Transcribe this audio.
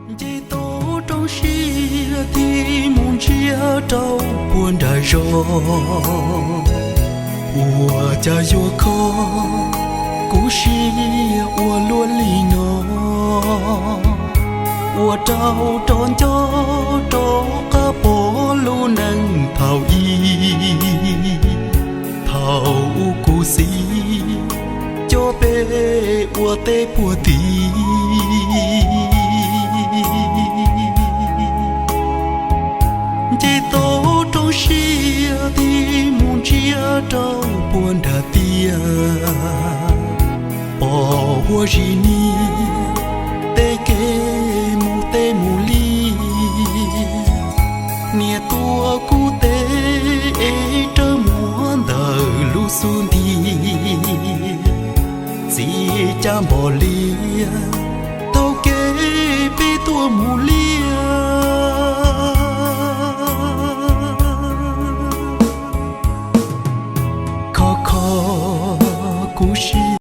Nce tau rau siab thiab mus ntsiab rau puag nram zos, ua cas yuav kho kuv siab ua luaj li no, ua rau rov nco rov qab pom lub neej thaum ub, thaum ub kuv xib coj peb ua teb puag tim. Nce tau rau siab thiab mus ntsiab rau puag nram tiaj, pom huab zis niam tej kev mus teb mus li, niam tuav kuv tes es rawg muab ntawm lub xub ntiag, txiv cab npom liab taug kev peb tuaj mus liaj. Kho kho kuv siab